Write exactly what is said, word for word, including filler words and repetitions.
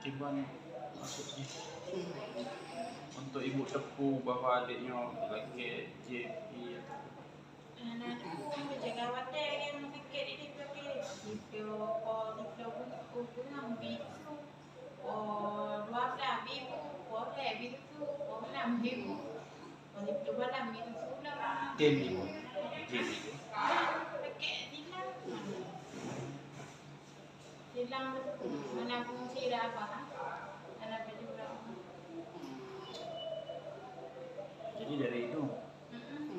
Kiban maksud jih? Untuk ibu teupeu bahwa adék nyoe lagèe jih, iya. Hana teupeu, jaga watèe nyang sakét idéh lagèe. Siploh, po siploh bungkôh, peungang bisu. Po dua blah bibu, po lhèe bisu, po nam bibu. Po siploh balang bisu lah. Tem ibu. Jih. Sakét silang. Silang, mana fungsi dah apa, ha? Dalam baju orang. Jadi dari itu. Mm-mm.